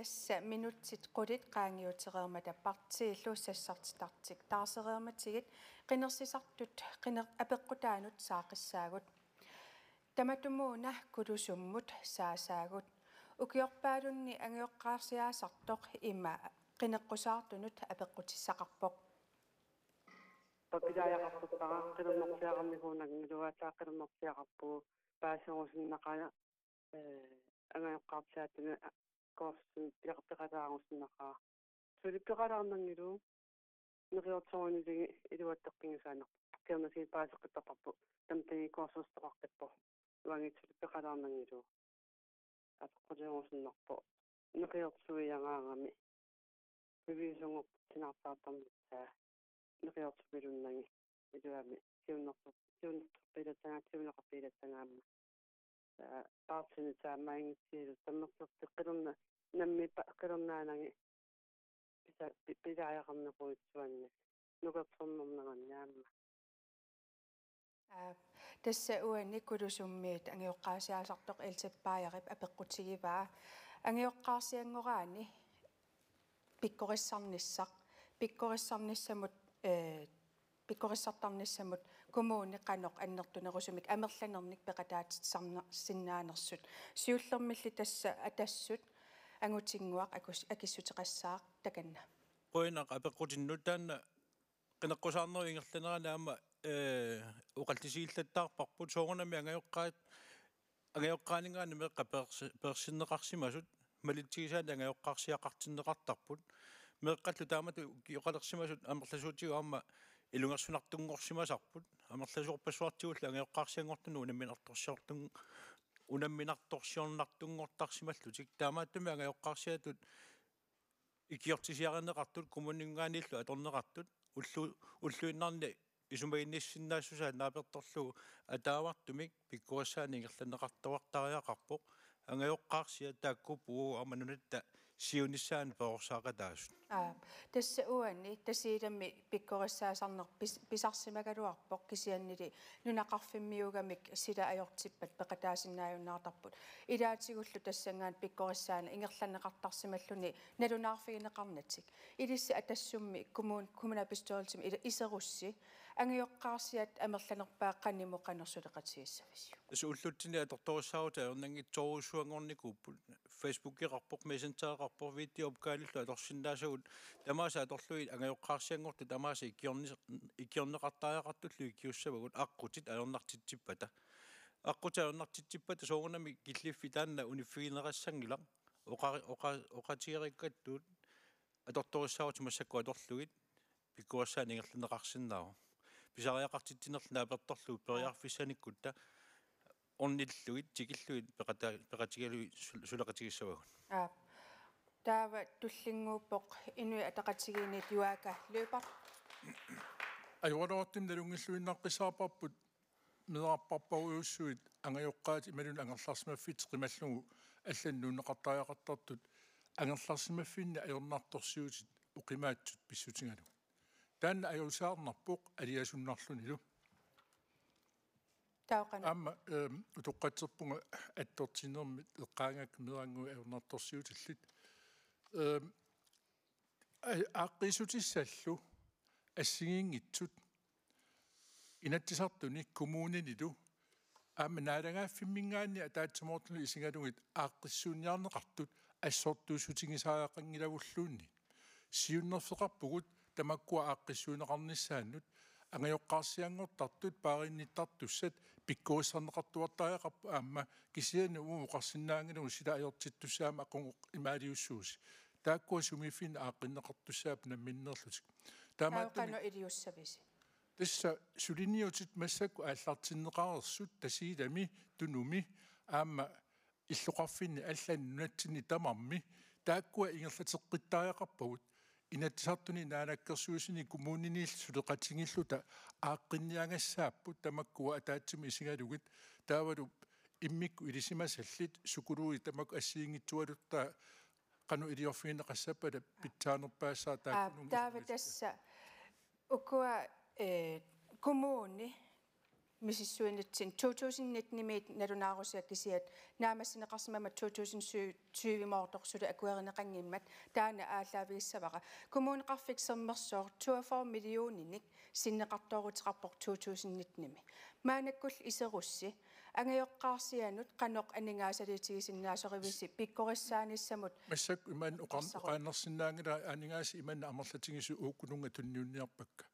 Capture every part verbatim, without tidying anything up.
Tassa minutsit qulit qaangiutereermata partiillu sassartitartik taarsereermatigit qinersisartut qiner-, apeqqutaanut saaqqissaagut. Tamatumuuna Kulusummut saasaagut. Ukiorpaalunni angajoqqaarsiaasartoq ima qineqqusaartunut apeqqutissaqarpoq. Papilaajaqqaarpara qilernersiaqarnikuunanngiluataa qilernersiaqarpugut paaserusunnaqaaq, ee, angajoqqaarsiaatini kursusini peqa-, peqataarusunnaqaaq. Suli peqalaarnanngilagut neqiorsoruniligi iluatseqqinngisaannarpoq. Kernasiit paaseqqittarparput. Tamtani kursuseqaqqippoq. Uangalu suli peqalaarnanngilagut. Apeqquteerusunnarpoq. Neqiorsuiaraangami. Revisionngorpoq sinaarsaartarnissaa. Neqiorsuilunnagi. Iluamik. Siunnersoq. Siunnersoq piilassagaat, siunneqarfiit piilassagaat aamma. Aa, paarsinni taamaanngitsigit sammersorti qilerna-, nammineq pa-, qilernaanagit pisa-, pi-, pilaajaqarnerujussaanik nukersornerneranni aamma. Aa, tassa uani Kulusummiit angajoqqaarsiaasartoq Else Bagerip apeqqutigivaa angajoqqaarsianngoraanni pikkorissarnissaq, pikkorissarnissamut, ee, pikkorissartarnissamut kommuni qanoq annertunerusumik amerlanernik peqataatitsisarsinnaanersut. Siullermilli tassa Atassut angutinnguaq akus-, akissuteqassaaq takanna. Qujanaq apeqqutinnut. Taanna qineqqusaarnerup ingerlanerani aamma, ee, oqallisigillattaarparput soorunami angajoqqaat angajoqqaaninngaanniit meeqqat peersi-, peersinneqarsimasut malitsigisaannik angajoqqaarsiaqartinneqartarput. Meeqqallu taamatut ukioqalersimasut amerlasuutigut aamma ilungersunartunngorsimasarput. Amerlasoorpassuartigullu angajoqqaarsianngortunut unamminartorsiortun-, unamminartorsiornartunngortarsimallutik. Taamaattumik angajoqqaarsiatut ikiortisiarineqartut, kommuninngaanniillu atorneqartut, ullu-, ulluinnarni isumaginnissinnaassusaat naapertorlugu ataavartumik pikkorissaaneq ingerlanneqartuartariaqarpoq, angajoqqaarsiat taakkuupput uagut aamma nunatta siunissaanik perorsaaqataasut. Aa, tassa uani Tasiilami pikkorissaasarneq pis-, pisarsimagaluarpoq kisiannili nunaqarfimmiuugamik sila ajortippat peqataasinnaajunnaartarput. Ilaatigullu tassanngaanniit pikkorissaaneq ingerlanneqartarsimalluni nalunaarfigineqarnatik. Ilissi Atassummi kommun-, kommunalbestyrelsimi ila-, iserussi angajoqqaarsiat amerlanerpaat qanimut qanoq suleqatigissavisiuk? Tassa ullutsinni atortorissaarutit ajornanngitsorujussuanngornikuupput. Facebookeqarpoq, Messengereqarpoq, videoopkalillu atorsinnaasagut tamaasa atorlugit angajoqqaarsianngortut tamaasa ikiorni-, ikiorneqartariaqartullu ikiussavagut aqqutit ajornartitsippata. Aqqutit ajornartitsippata soorunami killiffik taanna uniffigineqassanngilaq oqa-, oqa-, oqaatigereerikkattut atortorissaarutit massakkut atorlugit pikkorissaaneq ingerlanneqarsinnaavoq. Pisariaqartitsinerlu naapertorlugu periarfissanikkutta ornillugit tikillugit peqata-, peqatigalugit sul-, suleqatigissavagut. Aap. Taava tullinnguuppoq Inuit Ataqatigiinniit Juaaka Lyberth. Ajoraluartumik nalunngilluinnaqqissaarparput meerarpassuarujussuit angajoqqaat imaluunniit angerlarsimaffiit qimallugu allanut nuunneqartariaqartartut angerlarsimaffinni ajornartorsiutit oqimaatsut pissutigalugit. Taanna ajuusaarnarpoq aliasunnarlunilu. Taava qanoq? Aamma, ehm, utoqqatserpunga attortinnermit eqqaagakku meerannguit ajornartorsiutillit. Ehm, a-, aaqqiissutissallu assigiinngitsut Inatsisartuni kommuninilu aamma naalagaaffimminngaanniit ataatsimoortuni isigalugit aaqqissuunniarneqartut assortuussutigisariaqanngilagulluunniit. Siunnerfeqarpugut tamakkua aaqqissuunneqarnissaannut angajoqqaarsianngortartut paarinnittartussat pikkorissarneqartuartariaqarput aamma kisianni uagut oqarsinnaanngilagut sila ajortittussaammat aqagu imaaliussuusi. Taakkua sumiiffinni aaqqinneqartussaapput namminneerlutik. Taava taamaattumik qanoq iliussavisi? Tassa suliniutit massakkut aallartinneqareersut Tasiilami, Tunumi, aamma illoqarfinni allani nunatsinni tamarmi, taakkua ingerlateqqittariaqarpagut, Inatsisartuni, Naalakkersuisuni, kommuniniillu suleqatigiilluta aaqqinniagassaapput tamakkua ataatsimut isigalugit, taavalu immikkut ilisimasallit, psykologit tamakku assigiinngitsualuttaaq qanoq iliorfigineqassappata pitsaanerpaassaaq. Aap, taakkununnga taava isimatitta. Tassa ukua, eh, kommuni misissuinitsinni to tusind nitten-imiit nalunaarusiaq kisiat naammassineqarsimammat to tusind syv-, syv-imoortoq suli akuerineqanngimmat taanna aallaavigissavara. Kommuneqarfik Sermersooq toogfyrre millioninik sinneqartooruteqarpoq to tusind nitten-imi. Maannakkut iserussi angajoqqaarsianut qanoq aningaasaliitigisinnaasorivisi pikkorissaanissamut? Massakkut imaanna oqar-, oqartarsaru- oqaannarsinnaanngilanga aningaasat imaanna amerlatigisut uukkununnga tunniunniarpakka.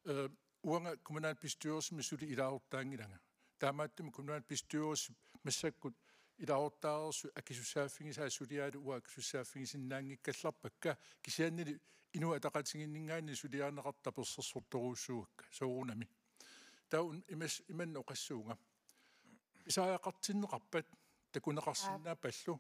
Eh, uanga kommunalbestyrelsimi suli ilaasortaanngilanga. Taamaattumik kommunalbestyrelsip massakkut ilaasortaareersut akisussaaffigisaat suliaalu uanga akisussaaffigisinnaanngikkallarpakka, kisiannili Inuit Ataqatigiinninngaanniit suliarineqartut tapersersortorujussuuakka soorunami. Taava un-, imas-, imanna oqassuunga. Pisariaqartinneqarpat takuneqarsinnaappallu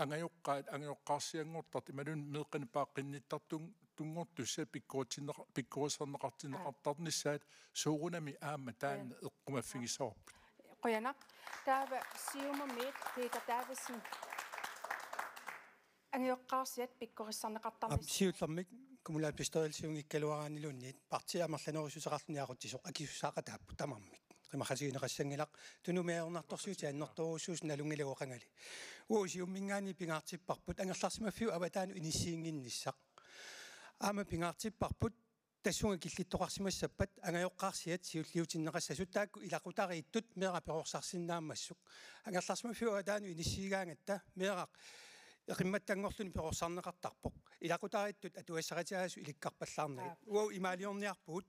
angajoqqaat angajoqqaarsianngortartut imaluunniit meeqqanik paaqqinnittartun-, tunngortussat pikkoritsinneqa-, pikkorissarneqartinneqartarnissaat soorunami aamma taanna eqqumaffigissavarput. Qujanaq. Taava Siumumiit Peter Davidsen. Angajoqqaarsiat pikkorissarneqartarnissaat. Aap, siullermik kommunalbestyrelsiunngikkaluaraanniluunniit partiit amerlanerussuteqarluni aqutsisoq akisussaaqataapput tamarmik. Qimaqqasigineqassanngilaq, Tunumi ajornartorsiutit annertoorujussuusut nalunngilagut qangali. Uagut Siumuminngaanniit pingaartipparput angerlarsimaffiup avataanut inissiinnginnissaq. Aamma pingaartipparput tassunga killittoqarsimassappat angajoqqaarsiat siulliutinneqassasut, taakku ilaqutariittut meeraq perorsarsinnaammassuk. Angerlarsimaffiup avataanut inissiigaangatta meeraq eqimmattanngorluni perorsarneqartarpoq. Ilaqutariittut atugassaqatigaasut ilikkarpallaarnagit. Aap. Uagut imaaliorniarpugut.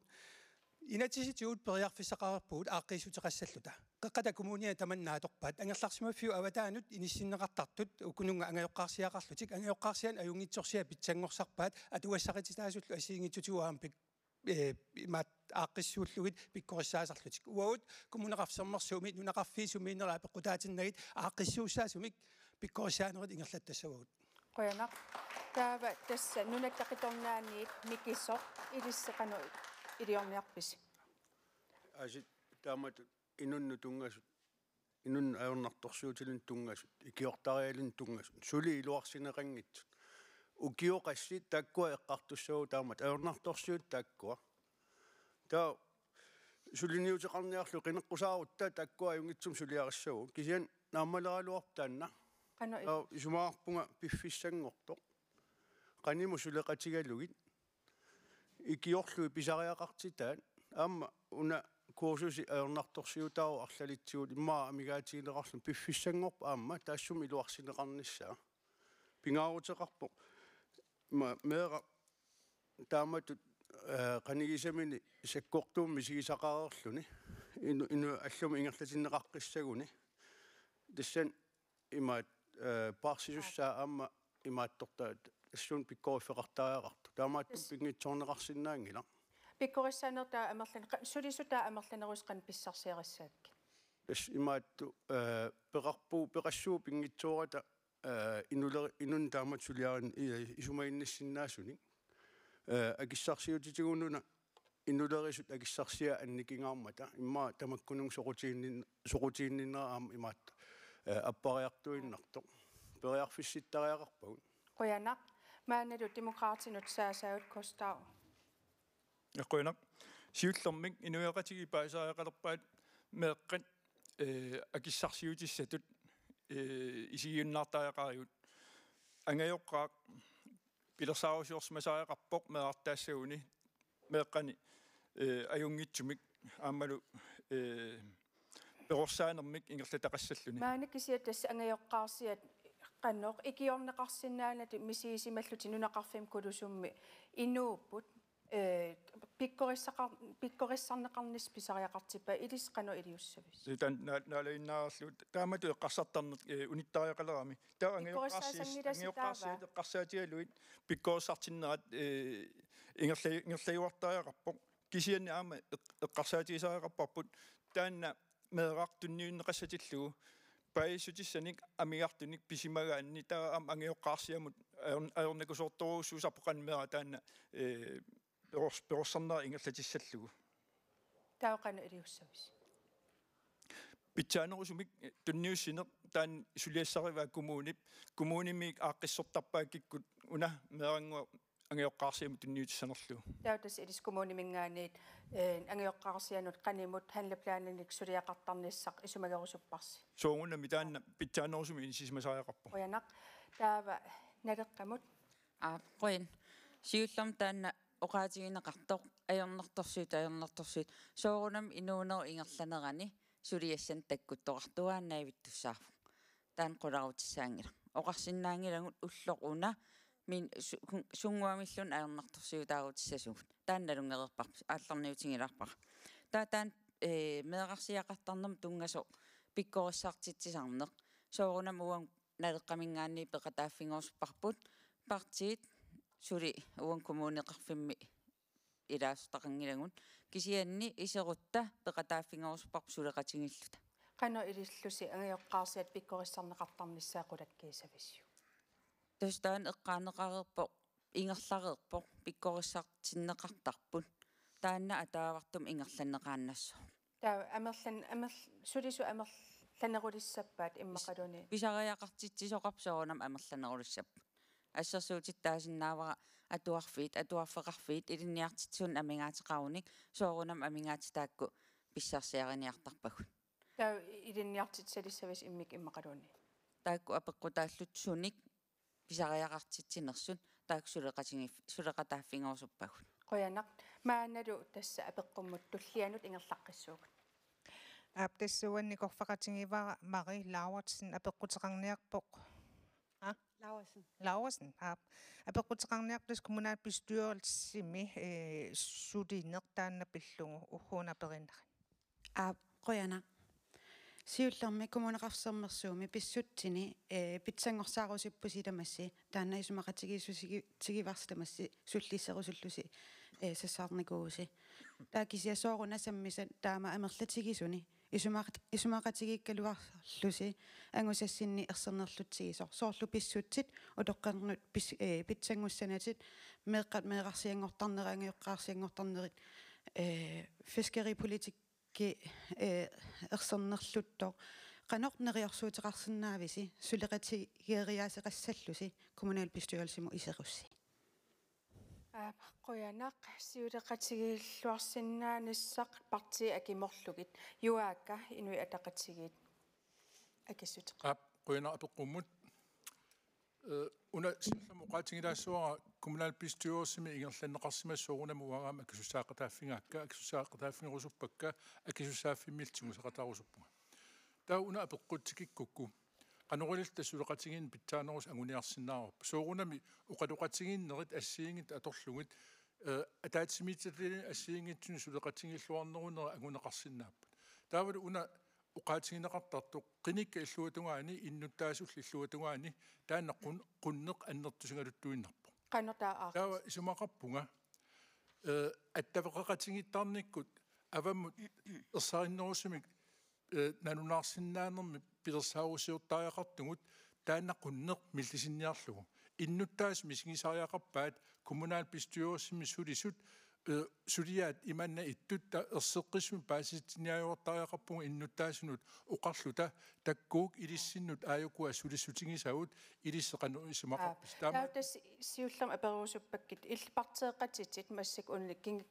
Inatsisitigut periarfissaqareerpugut aaqqiissuteqassalluta. Qeqqata Kommunia tamanna atorpaat, angerlarsimaffiup avataanut inissinneqartartut ukununga angajoqqaarsiaqarlutik, angajoqqaarsianut ajunngitsorsiat pitsanngorsarpaat, atugassaqatitaasullu assigiinngitsutigut aamma pik-, eh, imaat aaqqissuullugit pikkorissaasarlutik. Uagut Kommuneqarfik Sermersuumi nunaqarfiit sumiinnerit apeqqutaatinnagit aaqqissuussaasumik pikkorissaanerit ingerlattassavagut. Qujanaq. Taava tassa Nunatta Qitornaaniit Mikisoq, ilissi qanoq iliorniarpisi? Aasiit taamatut inunnut tunngasut, inunnut ajornartorsiutilinut tunngasut, ikiortarialinut tunngasut, suli iluarsineqanngitsut. Ukioqassi taakkua eqqartussavagut taamatut ajornartorsiutit taakkua. Taava suliniuteqarniarlugu qineqqusaarutta taakkua ajunngitsumik suliarissavagut. Kisianni naammaleraluarpoq taanna. Qanoq i- Taava isumaqarpunga piffissanngortoq. Qanimut suleqatigalugit. Ikiorlugit pisariaqartitaat. Aamma una kursusi ajornartorsiutaavoq arlalitsigut immaqa amigaatigineqarluni piffissanngorpoq aamma taassuma iluarsineqarnissaa. Pingaaruteqarpoq. Ma-, meeraq taamatut, eh, qanigisamini sakkortuumik misigisaqareerluni. Inu-, inu-, allumi ingerlatinneqaqqissaguni. Tassani imaat, eh, paarsisussaa aamma imaattortaa tassuuna pikkoriffeqartariaqartoq. Taamaattumik Tassa pinngitsoorneqarsinnaanngilaq. Pikkorissaanerit taava amerlan-, qa-, sulisut taava amerlanerusut qanoq pissarsiarissavakkit? Tassa imaattoq, eh, peqarpu-, peqassuup pinngitsoorata, eh, inuleri-, inunnut taamatut suliarin-, i-, isumaginnissinnaasunik. Eh, akissarsiutitigut una inulerisut akissarsiat annikingaarmata, immaqa tamakkununnga soqutiginnin-, soqutiginninnera aamma imaattoq, eh, appariartuinnartoq. Periarfissittariaqarpagut. Qujanaq. Maannalu Demokraatinut saassagut Kostau. Ja, qujanaq. Siullermik inuiaqatigiit paasisariaqalerpaat meeqqat, eh, akissarsiutissatut, eh, isigiunnaartariaqarigut. Angajoqqaaq pilersaarusiorsimasariaqarpoq meerartaassaguni meeqqani, eh, ajunngitsumik aammalu, eh, perorsaanermik ingerlataqassalluni. Maanna kisiat tassa angajoqqaarsiat qanoq ikiorneqarsinnaanata misigisimallutik nunaqarfimmi Kulusummi inuupput, eh, pikkorissaqar-, pikkorissarneqarnissaq pisariaqartippaat, ilissi qanoq iliussavisi? Taanna naa-, naalaginnaareerlugu taamatut eqqarsartarneq, eh, unittariaqalerami. Taava angajoqqaarsias-, Pikkorissaasanngilasi taava? Angajoqqaarsiat eqqarsaatigalugit pikkorissartinnerat, eh, ingerla-, ingerlajuartariaqarpoq. Kisianni aamma eq-, eqqarsaatigisariaqarparput taanna meeraq tunniunneqassatillugu paasissutissanik amigartunik pisimagaanni taava aamma angajoqqaarsiamut ajor-, ajornakusoortorujussuusarpoq qanoq meeraq taanna, eh, perors-, perorsarnera ingerlatissallugu. Taava qanoq iliussavisi? Pitsaanerusumik tunniussineq taanna suliassarivaa kommunip, kommunimi aaqqissortarpaa kikkut una meerannguaq angajoqqaarsiamut tunniutissanerlugu. Taava tassa ilissi kommuniminngaanniit, eh, angajoqqaarsianut qanimut handleplaninik suliaqartarnissaq isumagerusupparsi. Soorunami taanna pitsaanerusumik inissisimasariaqarpoq. Qujanaq. Taava Naleqqamut. Aa, qujan. Siullermik taanna oqaatigineqartoq ajornartorsiut, ajornartorsiut. Soorunami inuunerup ingerlanerani suliassanik takkuttoqartuaannavittussaavoq. Taanna qularutissaanngilaq. Oqarsinnaanngilagut ulloq una min su-, sunnguamilluunniit ajornartorsiutaarutissasugut. Taanna nalunngereerparput, aallarniutigilaarpara. Taava taanna, eh, meerarsiaqartarnermut tunngasoq pikkorissartitsisarneq. Soorunami uanga Naleqqaminngaanniit peqataaffigerusupparput, partiit suli uanga kommuneqarfimmi ilaasortaqanngilagut, kisianni iserutta peqataaffigerusupparput suleqatigiilluta. Qanoq ilillusi angajoqqaarsiat pikkorissarneqartarnissaat qulakkiissavisiuk? Tassa taanna eqqaaneqareerpoq, ingerlareerpoq, pikkorissartinneqartarput. Taanna ataavartumik ingerlanneqaannassooq. Taava amerlan-, amerl-, sulisut amerlanerulissappaat immaqaluunniit? Pis-, pisariaqartitsisoqarpoq soorunami amerlanerulissapput. Assersuutitut taasinnaavara atuarfiit, atuarfeqarfiit, ilinniartitsisunik amigaateqarunik, soorunami amigaatitaakku pissarsiariniartarpagut. Taava ilinniartitsisalissavisi immikkut immaqaluunniit? Taakku apeqqutaallutik sunik pisariaqartitsinersut, taakku suleqatigiif-, suleqataaffigerusuppagut. Qujanaq. Maannalu tassa apeqqummut tullianut ingerlaqqissuugut. Aap, tassa uani nikorfaqatigivara Marie Laursen, apeqquteqarniarpoq. Aa? Laursen. Laursen, aap. Apeqquteqarniarpoq tassa kommunalbestyrelsimi, eh, sulineq, taanna pillugu ugguuna aperinnarani. Aap, qujanaq. Siullermik Kommuneqarfik Sermersuumi pissutsini, eh, pitsanngorsaarusuppassi tamassi, taanna isumaqatigiissutigii-, tigivarsi tamassi sullisserusullusi, eh, sassarnikuuvusi. Taava kisianni sooruna sammisat taama amerlatigisuni isumaq-, isumaqatigiikkaluarlusi angusassinni ersernerlutsigisoq. Soorlu pissutsit utoqqarnut pis-, eh, pitsanngussanatik, meeqqat meerarsianngortarnerit, angajoqqaarsianngortarnerit, eh, fiskeripolitik- ki, eh, ersernerluttoq. Qanoq neriorsuuteqarsinnaavisi suleqatigeriaaseqassallusi kommunalbestyrelsimut iserussi? Aap, qujanaq, siuleqatigiilluarsinnaanissaq partiit akimorlugit. Juaaka, Inuit Ataqatigiit, akissuteqarpoq. Aap, qujanaq apeqqummut. Eh, una siullermik oqaatigilaassavara kommunalbestyrelsimi ingerlanneqarsimasut soorunami uanga aamma akisussaaqataaffigaakka, akisussaaqataaffigerusuppakka, akisussaaffimmillu tigusaqataarusuppunga. Taava una apeqqut tikikkukku, qanoq ililluta suleqatigiinneq pitsaanerusumik anguniarsinnaavarput? Soorunami oqaloqatigiinnerit assigiinngitsut atorlugit, eh, ataatsimiititaliani assigiinngitsunik suleqatigiilluarnerunerat anguneqarsinnaapput. Taavalu una oqaatigineqartartoq qinikkat illuatungaani, innuttaasullu illuatungaani, taanna qun-, qunneq annertusigaluttuinnarpoq. Qanoq taava aaqqiis-? Taava isumaqarpunga, eh, attaveqaqatigiittarnikkut avammut ersarinnerusumik, eh, nalunaarsinnaanermik pilersaarusiortariaqartugut, taanna qunneq millisinniarlugu. Innuttaasut misigisariaqarpaat kommunalbestyrelsimi sulisut, eh, suliaat imanna ittut, taava erseqqissumik paasitsiniaajuartariaqarpugut innuttaasunut oqarluta: Takkuuk, ilissinnut aajukua sulissutigisagut, ilissi qanoq isumaqarpisi? Aap. Taama- Taava tassa siullermik aperusuppakkit, illit partiiqatitit massakkut uani kin-,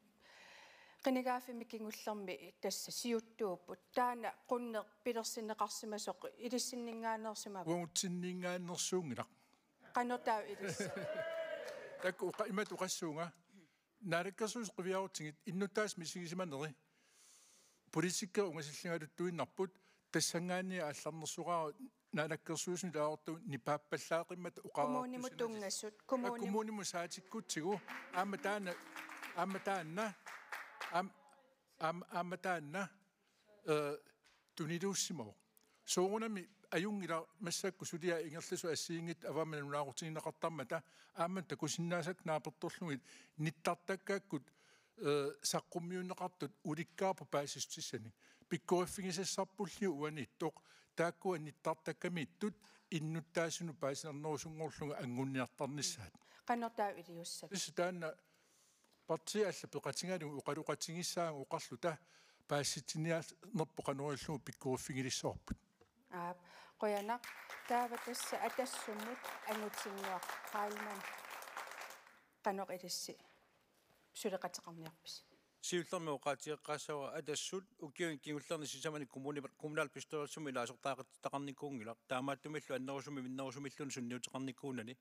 qinigaaffimmi kingullermi tassa siuttuupput. Taanna qunneq pilersinneqarsimasoq ilissinninngaanneersimava? Uagutsinninngaanneersuunngilaq. Qanoq taava ilissi? Taakku oqa-, imatut oqassuunga. Naalakkersuisut qiviarutsigit innuttaasut misigisimaneri politikkerit ungasilligaluttuinnarput, tassanngaanniit aallarnersoraara naalakkersuisunut ilaasortagut nipaappallaaqimmat oqareertussanassasoq. Kommunimut tunngasut, kommunimut. Kommunimut saatikkutsigu, aamma taanna, aamma taanna, aam-, aam-, aamma taanna, eh, tuniluussimavoq. Soorunami ajunngilaq massakkut suliat ingerlasut assigiinngitsut avammut nalunaarutigineqartarmata, aamma takusinnaasakka naapertorlugit nittartakkaakkut, eh, saqqummiunneqartut ulikkaarput paasissutissanik. Pikkoriffigisassarpulli uaniittoq, taakkua nittartakkamiittut innuttaasunut paasinernerusunngorlugit angunniartarnissaat. Qanoq taava iliussavit? Tassa taanna partiit allat peqatigalugit oqaloqatigissaagut oqarluta paasitsiniarnerput qanoq ilillugu pikkoriffigilissavarput. Aap, qujanaq. Taava tassa Atassumut Angutinnuaq Heilmann. Qanoq ilissi suleqateqarniarpisi? Siullermik oqaatigeqqaassavara, Atassut ukiuni kingullerni sisamani kommuni-, kommunalbestyrelsimi ilaasortaaqqititaqarnikuunngilaq, taamaattumillu annerusumik minnerusumilluunniit sunniuteqarnikuunani.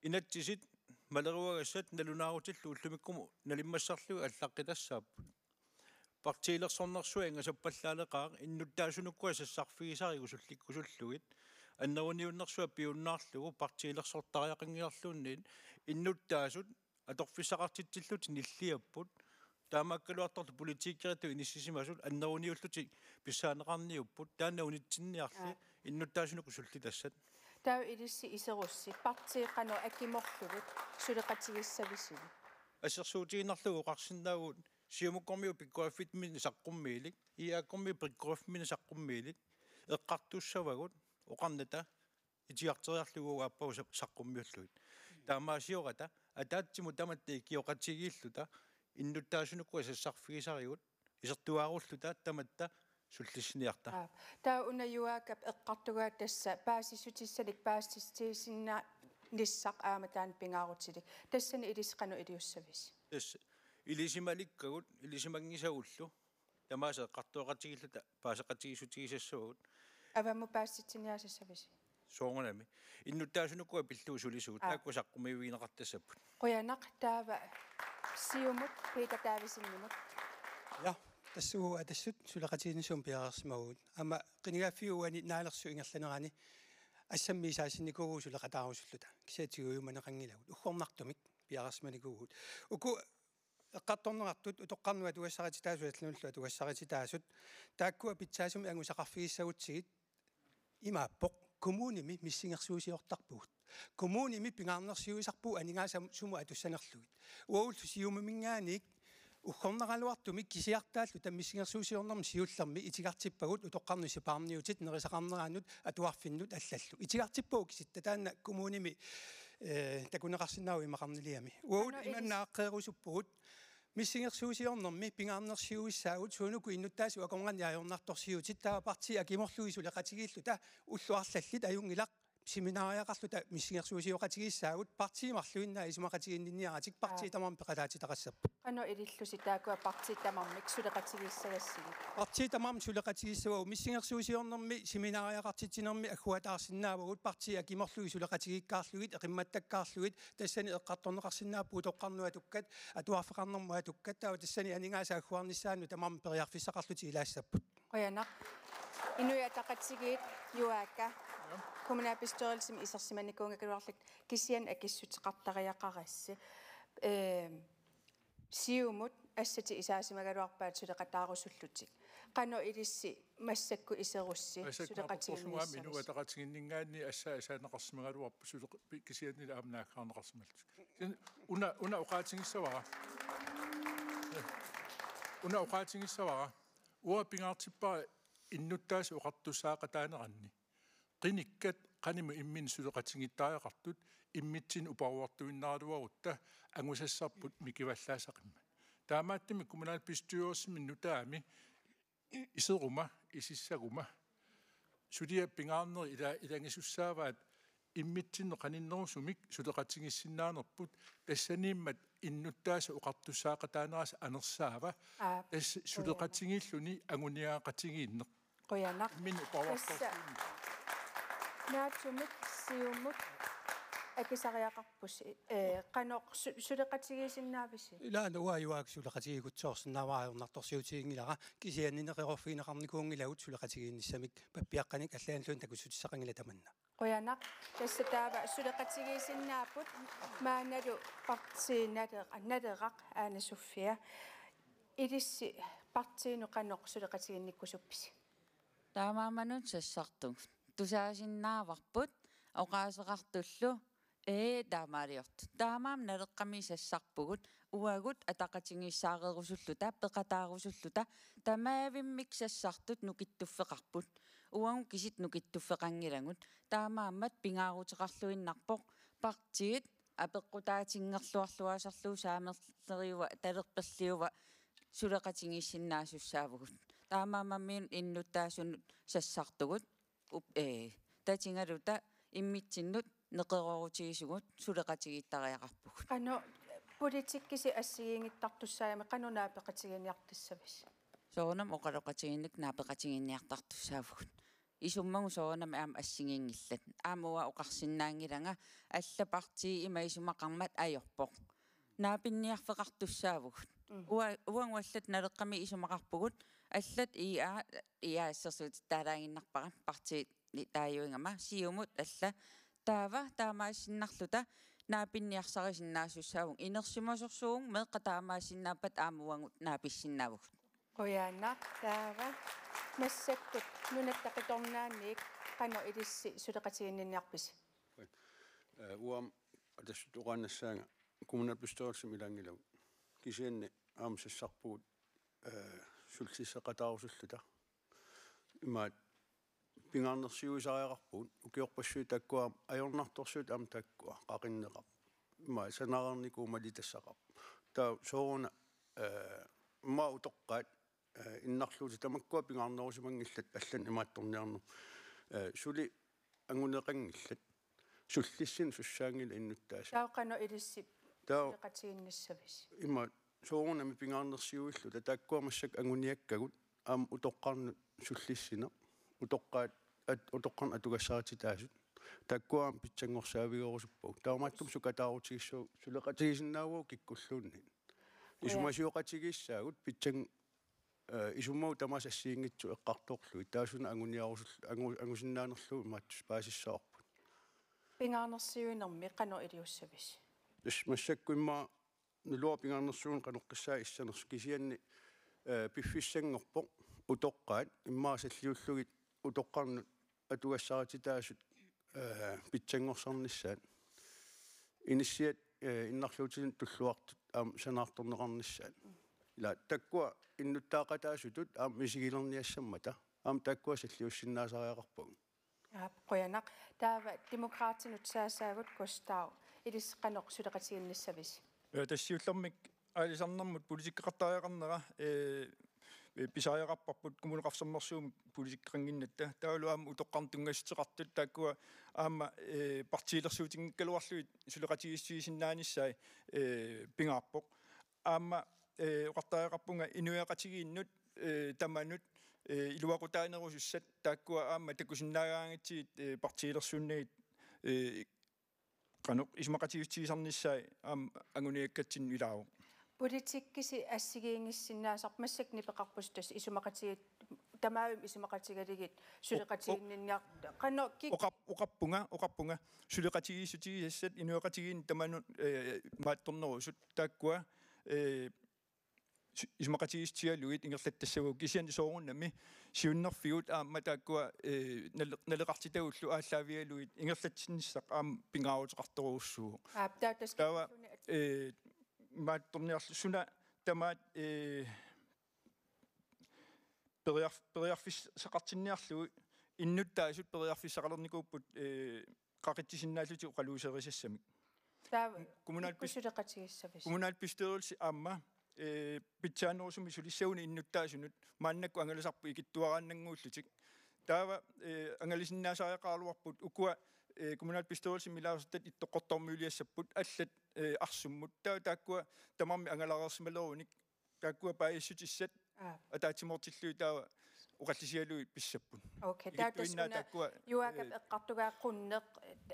Inatsisit maleruagassat nalunaarutillu ullumikkut nalimmassarlugit allaqqitassaapput. Partiilersornersuaq ingasappallaaleqaaq, innuttaasunukkua sassarfigisarigut sullikkusullugit. Anneruniunnersuaq piunnaarlugu partiilersortariaqanngilarluunniit innuttaasut atorfissaqartitsillutik nilliapput. Taamaakkaluartorlu politikeritut inissisimasut anneruniullutik pissaaneqarniupput. Taanna unitsinniarli. Aa. Innuttaasunukkut sullitassat. Taava ilissi iserussi, partiit qanoq akimorlugit suleqatigissavisivit? Assersuutigiinnarlugu oqarsinnaavugut, Siumukkormiut P K F-imini saqqummiilik, I A K-kormiut P K F-imini saqqummiilik, eqqartussavagut oqarnata itigarteriarlugu aappaagu sa-, saqqummiullugit. Taamaasiorata ataatsimut tamatta ikioqatigiilluta innuttaasunukkua sassarfigisarigut isertuaarulluta tamatta sullissiniarta. Aap. Taava una Juaakap eqqartugaa tassa paasissutissanik paasissutigisinnaanissaq aamma taanna pingaarutilik. Tassani ilissi qanoq iliussavisi? Tassa ilisimalikkagut, ilisimanngisagullu tamaasa eqqartooqatigiilluta paaseqatigiissutigisassavagut. Avammut paasissutiniaasassavisi? Soorunami. Innuttaasunukkua pillugu sulisugut. Aa. Taakku saqqummiivigineqartassapput. Qujanaq. Taava Siumut Peter Davidsenimut. Ja, tassuugu Atassut suleqatigiinnissamut piareersimavugut. Aamma qinigaaffiup uani naalersut ingerlanerani assammik isaasinnikuuvugut suleqataarusulluta. Kisianni tigujumaneqanngilagut. Uggornartumik piareersimanikuuvugut. Uku eqqartorneqartut utoqqarnut atugassarititaasut allanullu atugassarititaasut taakkua pitsaasumik angusaqarfigissagutsigit imaappoq: kommunimi missingersuusiortarpugut. Kommunimi pingaarnersiuisarpugut aningaasat sumut atussanerlugit. Uagullu Siumuminngaanniit uggornaraluartumik kisiartaalluta missingersuusiornermi siullermi itigartippagut utoqqarnut sipaarniutit nerisaqarneranut atuarfinnut allallu. Itigartippagut kisitta, taanna kommunimi, eh, takuneqarsinnaavoq imaqarniliami. Uagut Qanoq ilis- imanna aaqqeerusuppugut missingersuusiornermi pingaarnersiuissaagut, suunuku innuttaasut akornanni ajornartorsiutit, taava partiit akimorlugit suleqatigiilluta ullut arlallit ajunngilaq seminariaqarluta missingersuusioqatigiissaagut, partiit marluinnaat isumaqatiginninniaratik, partiit Aa. tamarmik peqataatitaqassapput. Qanoq ilillusi taakkua partiit tamarmik suleqatigiissagassigit? Partiit tamarmik suleqatigiissavagut, missingersuusiornermi seminariaqartitsinermi agguataarsinnaavagut, partiit akimorlugit suleqatigiikkaarlugit, eqimmattakkaarlugit, tassani eqqartorneqarsinnaapput utoqqarnut atukkat, atuarfeqarnermut atukkat, taava tassani aningaasat agguarnissaannut tamarmik periarfissaqarlutik ilaassapput. Qujanaq. Inuit Ataqatigiit, Juaaka. Ja. Kommunalbestyrelsimi isersimanikuunngigaluarlutit kisianni akissuteqartariaqarassi. Ehm, Siumut assatit isaasimagaluarpaat suleqataarusullutik. Qanoq ilissi massakkut iserussi Massakkut aportorsugaami suleqatigiinnissamisi? Inuit Ataqatigiinninngaanniit assaat isaaneqarsimagaluarput suleq-, pi-, kisiannili aamma naaggaarneqarsimallutik. Kisianni una, una oqaatigissavara. Una oqaatigissavara. Uanga pingaartippara innuttaasut oqartussaaqataaneranni qinikkat qanimut imminnut suleqatigiittariaqartut immitsinnut uparuartuinnaraluarutta angusassarput mikivallaassaqimmat. Taamaattumik kommunalbestyrelsimi nutaami iseruma, isissaguma, suliat pingaarnerit ila-, ilagisussaavaat immitsinnut qaninnerusumik suleqatigiissinnaanerput, tassaniimmat innuttaasut oqartussaaqataanerisa anersaava, Aap. tassa suleqatigiilluni anguniagaqatigiinneq. Qujanaq. Imminnut uparuartoorsuuneq. Tassa naatsumik Siumut akisariaqarpusi, eh, qanoq su-, suleqatigiissinnaavisi? Ilaana uanga Juaaka suleqatigiikutsoorsinnaavara, ajornartorsiutiginngilara, kisianni neqeroorfigineqarnikuunngilagut suleqatigiinnissamik pappiaqqanik allaanilluunniit takussutissaqanngilaq tamanna. Qujanaq. Tassa taava suleqatigiissinnaapput maannalu partii Naler-, Naleraq, Ane Sofia. Ilissi partiinut qanoq suleqatiginnikkusuppisi? Taamaammanut sassartugut. Tusaasinnaavarput oqaaseqartullu, ee, taamaaliortut. Taamaammat Naleqqami sassarpugut, uagut ataqatigiissaarerusulluta, peqataarusulluta, tamaavimmik sassartut nukittuffeqarput. Uagut kisit nukittuffeqanngilagut. Taamaammat pingaaruteqarluinnarpoq partiit apeqqutaatinngerluarluaasarlugu saamerleriua, talerperliua suleqatigiissinnaasussaavugut. Taamaammat imminut innuttaasunut sassartugut, up-, ee, tatigaluta immitsinnut neqeroorutigisugut suleqatigiittariaqarpugut. Qanoq politikkisi assigiinngittartussaagami qanoq naapeqatigiinniartassavisi? Soorunami oqaloqatigiinnik naapeqatigiinniartartussaavugut. Isummagut soorunami aamma assigiinngillat. Aamma uanga oqarsinnaanngilanga, alla partii ima isumaqarmat ajorpoq. Naapinniarfeqartussaavugut. Mm. Ua-, uagut allat Naleqqami isumaqarpugut, allat I A, I A assersuutittaalaaginnarpara, partiini taajuigama, Siumut alla, taava taamaasinnarluta naapinniarsarisinnaasussaavugut. Inersimasorsuuvugut, meeqqat taamaasinnaappata aamma uagut naapissinnaavugut. Qujanaq, taava. Massakkut Nunatta Qitornaaniit qanoq ilissi suleqatigiinniarpisi? Øh, uanga tassa oqaannassaanga kommunalbestyrelsimi ilaanngilagut. Kisianni aamma sassarpugut, øh, sullissaqataarusulluta. Imaat pingaarnersiuisariaqarpugut, ukiorpassuit taakkua ajornartorsiut aamma taakkua qaqinneqarput. Imaat sanaareernikuuvoq malitassaqarpoq. Taava sooruna, øh, imaat utoqqaat, øh, innarluutit tamakkua pingaarnerusimanngillat allanut imaattorniarneq. Øh, suli anguneqanngillat. Sullissineq sussaanngilaq innuttaasut. Taava qanoq ilissi Taava suleqatigiinnissavisi? Ima soorunami pingaarnersiuilluta taakkua massakkut anguniakkagut aamma utoqqarnut sullissineq. Utoqqaat at-, utoqqarnut atugassarititaasut. Taakkua aamma pitsanngorsaavigerusuppagut. Taamaattumik sukataarutigissagu-, suleqatigisinnaavagut kikkulluunniit. Isumasioqatigiissaagut pitsan-, øh, isummagut tamaasa assigiinngitsut eqqartorlugit. Taava suna anguniarusul-, angu-, angusinnaanerlugu imaattoq paasissavarput. Pingaarnersiuinermi qanoq iliussavisi? Tassa massakkut immaqa naluara pingaarnersiuineq qanoqqissaaq issanersoq kisianni, øh, piffissanngorpoq utoqqaat immaqa salliullugit utoqqarnut atugassarititaasut, øh, pitsanngorsarnissaat. Inissiat, øh, innarluutinut tulluartut aamma sanaartorneqarnissaat. Ila taakkua innuttaaqataasutut aamma misigilerniassammata. Aamma taakkua salliussinnaasariaqarpagut. Aap, qujanaq. Taava Demokraatinut saasaagut Kåstau. Ilissi qanoq suleqatigiinnissavisi? Ja, tassa siullermik aalisarnermut politikkeqartariaqarnera, øh, pisariaqarparput Kommuneqarfik Sermersuumi politikkeqannginnatta. Taavalu aamma utoqqarnut tunngassuteqartut taakkua aamma, øh, partiilersuutinngikkaluarlugit suleqatigiissutigisinnaanissaat, øh, pingaarpoq. Aamma, øh, oqartariaqarpunga inuiaqatigiinnut, øh, tamanut, øh, iluaqutaanerusussat taakkua aamma takusinnaagaangatsigit, øh, partiilersuinnagit, øh, qanoq isumaqatigiissutigisarnissaat aamma anguniakkatsinnut ilaavoq. Politikkisi assigiinngissinnaasarput massakkut nipeqarpusi tassa isumaqatigiit, tamarmik isumaqatigalugit suleqatigiinniar-, qanoq kik- Oqar-, oqarpunga, oqarpunga. Suleqatigiissutigisassat inuiaqatigiinnut tamanut, øh, imaattornerusut taakkua, øh, su-, isumaqatigiissutigalugit ingerlattassavagut kisianni soorunami siunnerfigut aamma taakkua, øh, nale-, naleqartitagullu aallaavigalugit ingerlatsinnissaq aamma pingaaruteqartorujussuuvoq. Aap, taava tassa Taava, killuni at- øh, imaattorniarlu suna tamaat, øh, periarf-, periarfissaqartinniarlugu innuttaasut periarfissaqalernikuupput, øh, qaqitsisinnaallugit oqaluuserisassamik. Taava Kommunalbes-, ikkusuleqatigiissavisi? Kommunalbestyrelse aamma, øh, pitsaanerusumik sulissaguni innuttaasunut maannakkut angalasarput ikittuaraannanngullutik. Taava, øh, angalasinnaasariaqaraluarput ukua, øh, kommunalbestyrelsemi ilaasortat Ittoqqortoormiuliassapput allat, øh, Arsummut. Taava taakkua tamarmik angalareersimalerunik taakkua paasissutissat Aap. ataatsimoortillugit taava oqallisigalugit pissapput. Okay, taava Ikittuinnaat tassa una taakkua, Joakim øh, eqqartugaa qunneq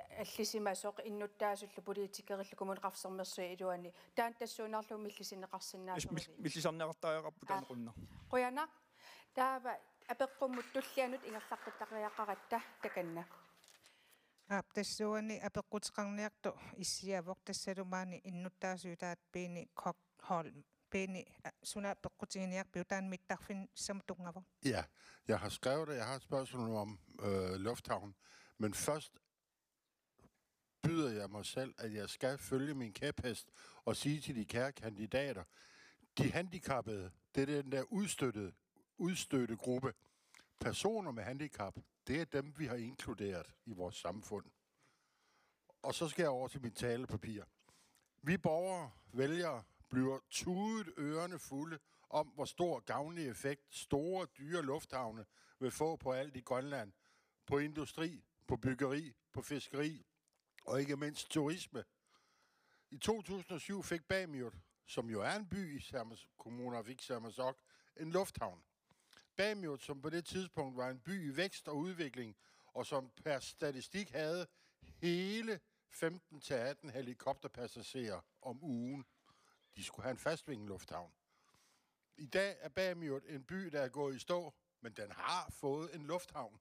allisimasoq innuttaasullu politikerillu Kommuneqarfik Sermersuup iluani. Taanna tassuunaarlugu millisinneqarsinnaasoriviuk? Mil-, millisarneqartariaqarpoq taanna Aap. qunneq. Qujanaq. Taava apeqqummut tullianut ingerlaqqittariaqaratta takanna. Aap, tassuuani apeqquteqarniartoq issiavoq tassalu maani innuttaasutaat Benny Koch Holm. Benny, øh, suna peqqutiginiarpiuk taanna mittarfissamut tunngavoq? Ja, jeg har skrevet, at jeg har et spørgsmål om, øh, lufthavn. Men først byder jeg mig selv, at jeg skal følge min kæphest og sige til de kære kandidater, de handicappede, det er den der udstøttede, udstøtte gruppe. Personer med handicap, det er dem, vi har inkluderet i vores samfund. Og så skal jeg over til mit talepapir. Vi borgere, vælgere, bliver tudet ørerne fulde om, hvor stor gavnlig effekt store, dyre lufthavne vil få på alt i Grønland, på industri, på byggeri, på fiskeri, og ikke mindst turisme. I to tusind og syv fik Bamiut, som jo er en by i Sermers-, kommunen Aasiaat Sermersooq, en lufthavn. Bamiut, som på det tidspunkt var en by i vækst og udvikling, og som per statistik havde hele femten til atten helikopterpassagerer om ugen. De skulle have en fastvingelufthavn. I dag er Bamiut en by, der er gået i stå, men den har fået en lufthavn.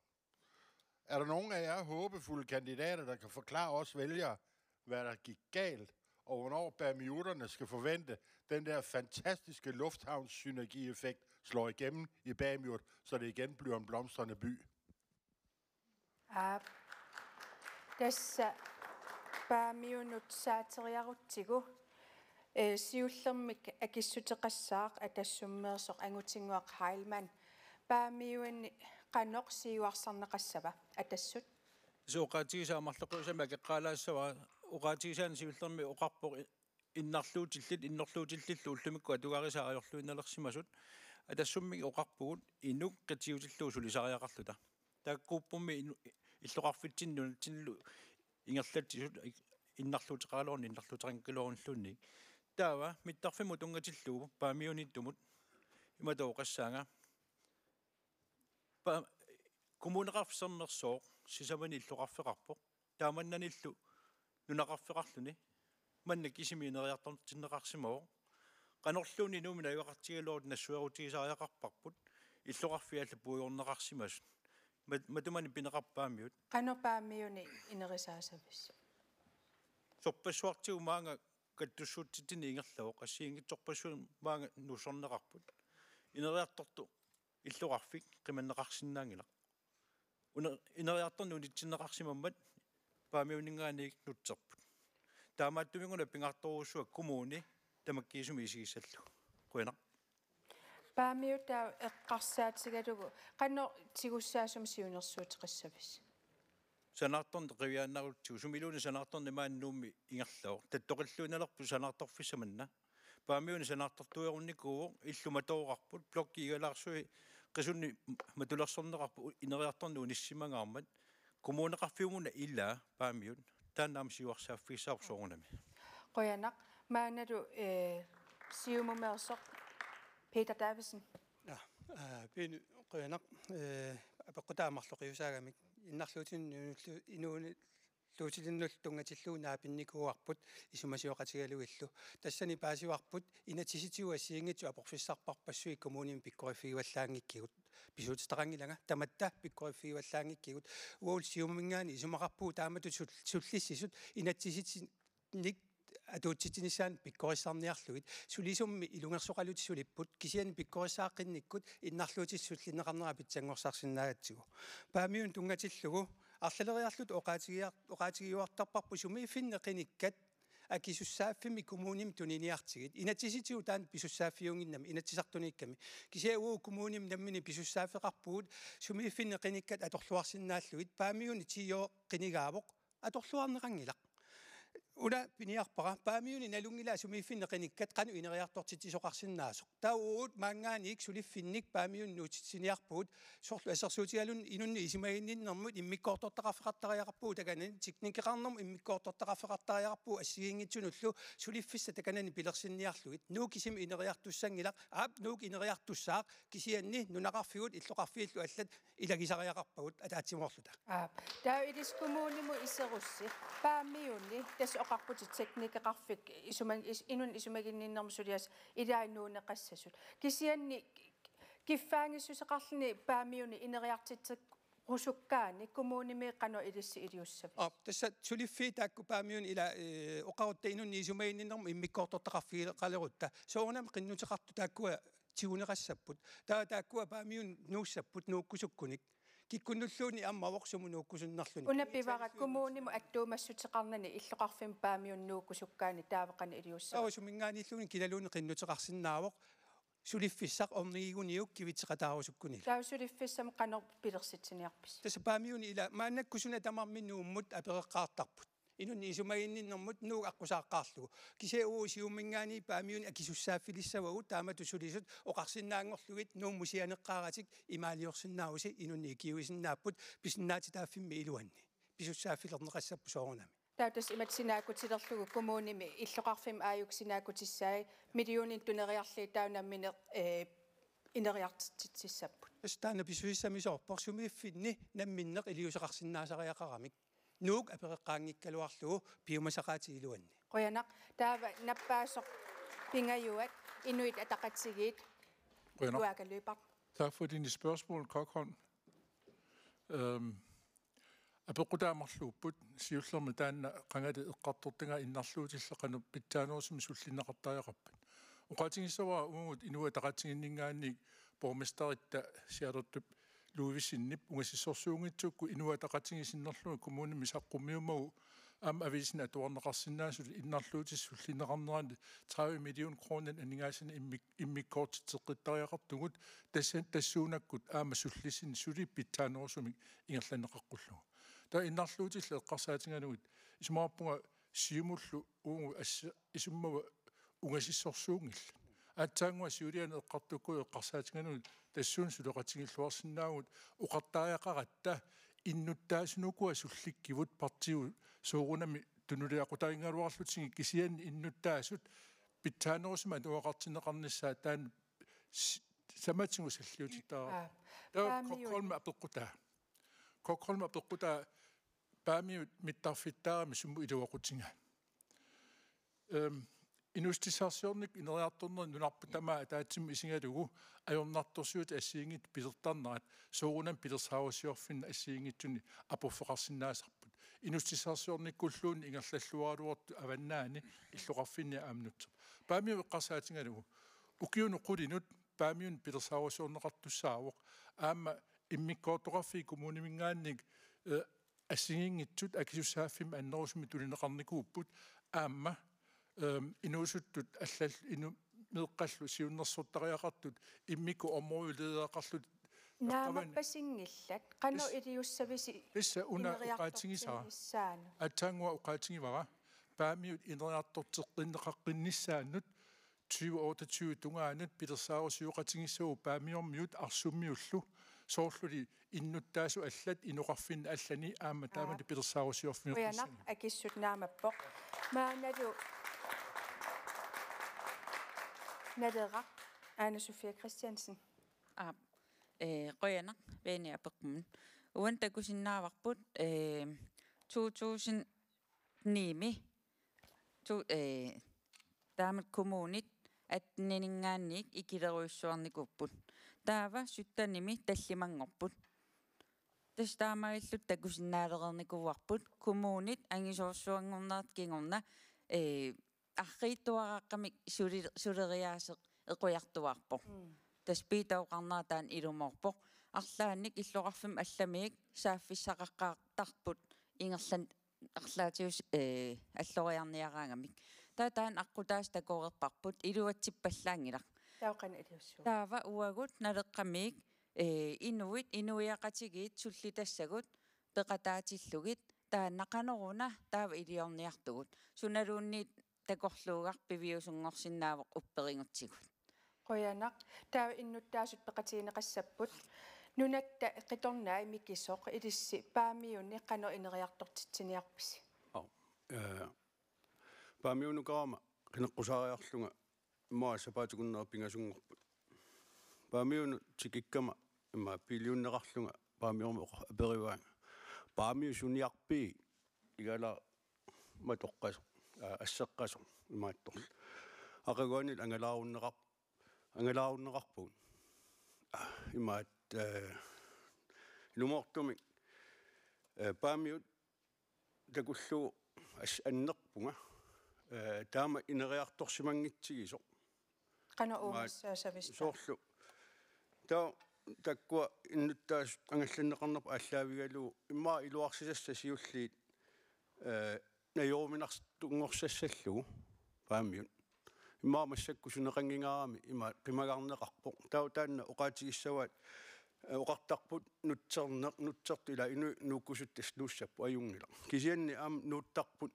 Er der nogen af jer håbefulde kandidater, der kan forklare os vælgere, hvad der gik galt, og hvornår Bamiuterne skal forvente, den der fantastiske lufthavnssynergieffekt slår igennem i Bamiut, så det igen bliver en blomstrende by? Aap. Tassa Paamiunut saateriarutsigu, eh, siullermik akissuteqassaaq Atassummeersoq Angutinnguaq Heilmann. Paamiuni qanoq siuarsarneqassava Atassut? Tassa oqaatigisaa marloqiusamik akeqqaalaassavara, oqaatigisaani siullermik oqarpoq i-, innarluutillit, innerluutillillu ullumikkut atugarisat ajorluinnalersimasut. Atassummi oqarpugut inuk qitiutillugu sulisariaqarluta. Taakkuuppummi inu-, illoqarfitsinni nunatsinnilu ingerlatsisut ik-, innarluuteqaraluarneq innarluuteqanngikkaluarluni. Taava mittarfimmut tunngatillugu Paamiuniittumut imatut oqassaanga. Pa-, Kommuneqarfik Sermersooq sisamani illoqarfeqarpoq. Taamannanillu nunaqarfeqarluni. Manna kisimi ineriartortinneqarsimavoq. Qanorluunniit Nuummi najugaqartigigaluarutta nassuerutigisariaqarparput. Illoqarfiit allat puigorneqarsimasut. Mat-, matumani pineqarpoq Paamiut. Qanoq Paamiuni ineriartortissavisi? Sorpassuartigut maanga kattussuutsitsinni ingerlavoq. Assigiinngitsorpassuit maanga nuussorneqarput. Ineriartortoq illoqarfik qimanneqarsinnaanngilaq. Una-, ineriartorneq unitsinneqarsimammat Paamiuninngaanniit nutserput. Taamaattumik una pingaartorujussuaq kommuni tamakkiisumik isigissallugu. Qujanaq. Paamiut taava eqqarsaatigalugu qanoq tigussaasumik siunnersuuteqassavisi? Sanaartorneq qiviaannarutsigu, sumiluunniit sanaartorneq maani Nuummi ingerlavoq. Tattoqilluinnalerpoq sanaartorfissaq manna. Paamiuni sanaartortuerunnikuuvoq, illumatooqarput, blokki igalaarsuit qisunni matulersorneqarput ineriartorneq unissimangaarmat. Kommuneqarfiup-una ilaa Paamiut, taanna aamma siuarsaaffigissavarput soorunami. Qujanaq. Maannalu, eh, Siumumeersoq Peter Davidsen. Ja, eh, Pinu, qujanaq, eh, apeqqutaa marloqiusaagamik. Innarluutin inuunillu-, inuuni- -luutilinnullu tunngatillugu naapinnikuuarput isumasioqatigalugillu. Tassani paasivarput inatsisitigut assigiinngitsut aporfissarpassuit kommunimi pikkoriffigivallaanngikkigut. Pisuutitaqanngilanga, tamatta pikkoriffigivallaanngikkigut. Uagut Siumuminngaanniit isumaqarpugut taamatut sul-, sullissisut inatsisitinik atuutsitsinissaannut pikkorissarniarlugit. Sulisummi ilungersoqalutik sulipput, kisianni pikkorissaaqqinnikkut innarluutillit sullinneqarnera pitsanngorsaarsinnaagatsigu. Paamiunut tunngatillugu arlaleriarluta oqaatigiar-, oqaatigiuartarparput sumiiffinni qinikkat akisussaaffimmik kommunimi tuniniartigit. Inatsisitigut taanna pisussaaffiunnginnami, Inatsisartuniikkami. Kisianni uagut kommunimi nammineq pisussaaffeqarpugut sumiiffinni qinikkat atorluarsinnaallugit. Paamiuni ti-aa qinigaavoq, atorluarneqanngilaq. Una piniarpara, Paamiuni nalunngilaa sumiiffinni qinikkat qanoq ineriartortitsisoqarsinnaasoq. Taava uagut maanngaanniit suliffinnik Paamiunut nuutsitsiniarpugut, soorlu assersuutigalugu inunnik isumaginninnermut immikkoortortaqarfeqartariaqarpugut takanani, teknikeqarnermut immikkoortortaqarfeqartariaqarpugut assigiinngitsunullu suliffissaq takanani pilersinniarlugit. Nuuk kisimi ineriartussanngilaq, aap, Nuuk ineriartussaaq, kisianni nunaqarfigut illoqarfiillu allat ilagisariaqarpagut ataatsimoorluta. Aap. Taava ilissi kommunimut iserussi Paamiuni, tassa oqarputit teknikeqarfik isuma-, is-, inunnik isumaginninnermut suliassat ilai nuunneqassasut. Kisianni kiffaanngissuseqarluni Paamiuni ineriartitseqqusukkaanni kommunimi qanoq ilissi iliussavisi? Aap, tassa suliffiit taakku Paamiuni ila, eh, oqarutta inunnik isumaginninnermut immikkoortortaqarfigileqalerutta. Soorunami qinnuteqartut taakkua tiguneqassapput. Taava taakkua Paamiunut nuussapput nuukkusukkunik. Kikkunnulluunniit ammavoq sumut nuukkusunnerluni. Una pivara kommunimut attuumassuteqarnani illoqarfimmi Paamiunut nuukkusukkaanni taava qanoq iliussava? Taava suminngaanniilluunniit kilaluunniit qinnuteqarsinnaavoq suliffissaq ornigiguniuk kivitseqataarusukkunillu. Taava suliffissamut qanoq pilersitsiniarpisi? Tassa Paamiuni ila maannakkut suna tamarmi Nuummut apereqqaartarput. Inunnik isumaginninnermut Nuuk aqqusaaqqaarlugu. Kisianni uagut Siumuminngaanniit Paamiuni akisussaaffilissavarput taamatut sulisut oqarsinnaanngorlugit Nuummut sianeqqaaratik imaaliorsinnaavusi inunnik ikiuisinnaapput pisinnaatitaaffimmi iluanni. Pisussaaffilerneqassapput soorunami. Taava tassa imatut sinaakkutilerlugu kommunimi illoqarfimmi aajuku sinaakkutissaat millionit tuneriarlugit taava nammineq, eh, ineriartortitsissapput. Tassa taanna pissusissamisoorpoq sumiiffinni namminneq iliuuseqarsinnaasariaqaramik. Nuuk apereqqaanngikkaluarlugu piumasaqaatit iluanni. Qujanaq, taava nappaasoq pingajuat Inuit Ataqatigiit. Qujanaq. Uanga Lyberth. Tak for dine spørgsmål, Kokholm. Øhm, apeqqutaat marluupput, siullermik taanna qangali eqqartortagaat innarluutillit qanoq pitsaanerusumik sullinneqartariaqarpat. Oqaatigissavara uagut Inuit Ataqatigiinninngaanniit borgmesteritta Sialertup Ludvigsenip ungasissorsuunngitsukku Inuit Ataqatigiit sinnerlugit kommunimi saqqummiummagu aamma aviisini atuarneqarsinnaasut innarluutit sullinneqarnerani tredive million kroner aningaasanik immik-, immikkoortitseqqittariaqartugut tassa-, tassuunakkut aamma sullissineq suli pitsaanerusumik ingerlanneqaqqullugu. Taava innarluutillit eqqarsaatigalugit isumaqarpunga Siumullu uagut ass-, isummava ungasissorsuunngillat. Aatsaannguaq siuliani eqqartukkut eqqarsaatigalugit tassuuna suleqatigiilluarsinnaavugut oqartariaqaratta innuttaasunukua sullikkivut partiit soorunami tunuliaqutarigaluarlutigit kisianni innuttaasut pitsaanerusumik atuaqartinneqarnissaat taanna s-, samatigut salliutittaarput. Aa, taava Paamiut. Kokholmi apeqqutaa. Kokholmi apeqqutaa Paamiut mittarfittaarami sumut iluaqutigaat. Øhm, inuussutissarsiornikkut ineriartornerit nunarput tamaat ataatsimut isigalugu ajornartorsiutit assigiinngitsut pilertarnerat soorunami pilersaarusiorfinni assigiinngitsunik aporfeqarsinnaasarput. Inuussutissarsiornikkulluunniit ingerlalluaraluartut avannaani illoqarfinni aamma nutserput. Paamiut eqqarsaatigalugu ukiunut qulinut Paamiuni pilersaarusiorneqartussaavoq aamma immikkoortoqarfiit kommuniminngaanniit, eh, assigiinngitsut akisussaaffimmik annerusumik tunineqarnikuupput aamma, øhm, inuusuttut allal inu-, meeqqallu siunnersortariaqartut immikkut områdeledereqarlutik Naamappasinngillat. Qanoq iliussavisi? Tassa una oqaatigisara. Ineriartortinnissaanut. Aatsaannguaq oqaatigivara Paamiut ineriartorteqqinneqaqqinnissaannut tyve otteogtyve tungaanut pilersaarusioqatigiissavagut Paamiormiut Arsummiullu soorluli innuttaasut allat inoqarfinni allani aamma taamani pilersaarusiorfigeqqissagipput. Qujanaq, akissut naamappoq. Maannalu Naleraq, Ane Sofie Christiansen. Aap, eh, qujanaq, Benny apeqqummat. Uani takusinnaavarput, eh, to tusind ni-mi, tu-, eh, taamatut kommunit attenininngaanniit ikilerujussuarnikuupput. Taava syttenimi tallimanngorput. Tassa taamaalilluta takusinnaalereernikuuarput, kommunit angisoorsuanngornerata kingorna, eh, arriitsuaraaqqamik suli-, suleriaaseq equiartuaarpoq. Mm. Tassa Piitap oqarnera taanna ilumoorpoq. Arlaannik illoqarfimmut allamiit saaffissaqaqqaartarput ingerlan-, arlaatigut, eh, alloriarniaraangamik. Taava taanna aqqutaasut takoreerparput iluatsippallaanngilaq. Taava qanoq iliussuu? Taava uagut Naleqqamiit, eh, inuit, inuiaqatigiit sullitassagut peqataatillugit taanna qanoruna taava iliorniartugut. Sunaluunniit takorluugaq piviusunngorsinnaavoq upperigutsigu. Qujanaq. Taava innuttaasut peqatigineqassapput. Nunatta qitornai Mikisoq, ilissi Paamiuni qanoq ineriartortitsiniarpisi? Aap. Eh, Paamiunukarama qineqqusaariarlunga immaqa sapaatip akunnera pingasunngorput. Paamiunut tikikkama immaqa biiliunneqarlunga Paamiormut oqa-, aperivaanga: Paamiut suniarpii? Igalaaq matoqqasoq, aa, asseqqasoq imaattorli. Aqaguanillu angalaarunneqar-, angalaarunneqarpugut. Imaat, eh, ilumoortumik, eh, Paamiut takullugu as-, annerpunga, eh, taama ineriartorsimanngitsigisoq. Qanoq uuma-, uummassaasavissaa? Soorlu. Taava takkua innuttaasut angallanneqarnerput aallaavigalugu immaqa iluarsisassat siulliit, eh, najoruminartunngorsassallugu Paamiut. Immaqa massakkut suneqanngingaarami ima qimagarneqarpoq. Taava taanna oqaatigissavaat, eh, oqartarput nutserneq, nutsertut ila inuit nuukkusutut tassa nuussapput, ajunngilaq. Kisianni aamma nuuttarput,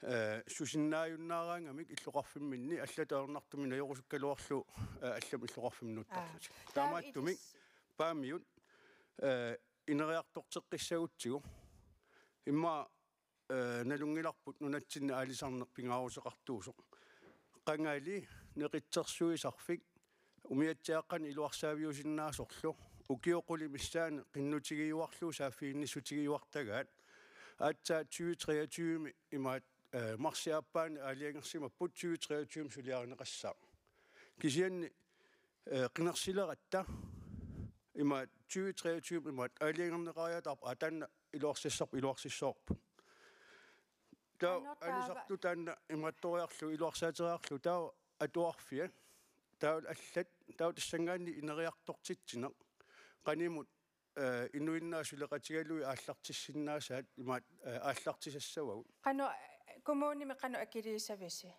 eh, susinnaajunnaaraangamik illoqarfimminni allatut ajornartumik najorusukkaluarlugu, eh, allamik illoqarfimmut nuuttarlutik. Aa. Taava taamaattumik ilissi Paamiut, eh, ineriartorteqqissagutsigu immaqa eh, nalunngilarput nunatsinni aalisarneq pingaaruteqartuusoq. Qangali neqitsersuisarfik umiatsiaaqqanik iluarsaaviusinnaasorlu ukiut qulit missaanni qinnutigiuarlugu saaffiginnissutigiuartagaat. Aatsaat tyve treogtyve imaat, eh, marsip aappaani aalajangersimapput tyve treogtyve suliarineqassaaq. Kisianni, eh, qinersileratta imaat tyve treogtyve imaat aalajangerneqariataarput, aa, taanna iluarsassarput, iluarsissavarput. Taava Qanoq taava? Anisartut taanna imaattoriarlugu iluarsaateriarlugu taava atuarfiat. Taava allat, taava tassanngaanniit ineriartortitsineq. Qanimut, eh, inuinnaat suleqatigalugit aallartissinnaasaat imaat, eh, aallartisassavagut. Qanoq, eh, kommunimi qanoq akiliisavisi?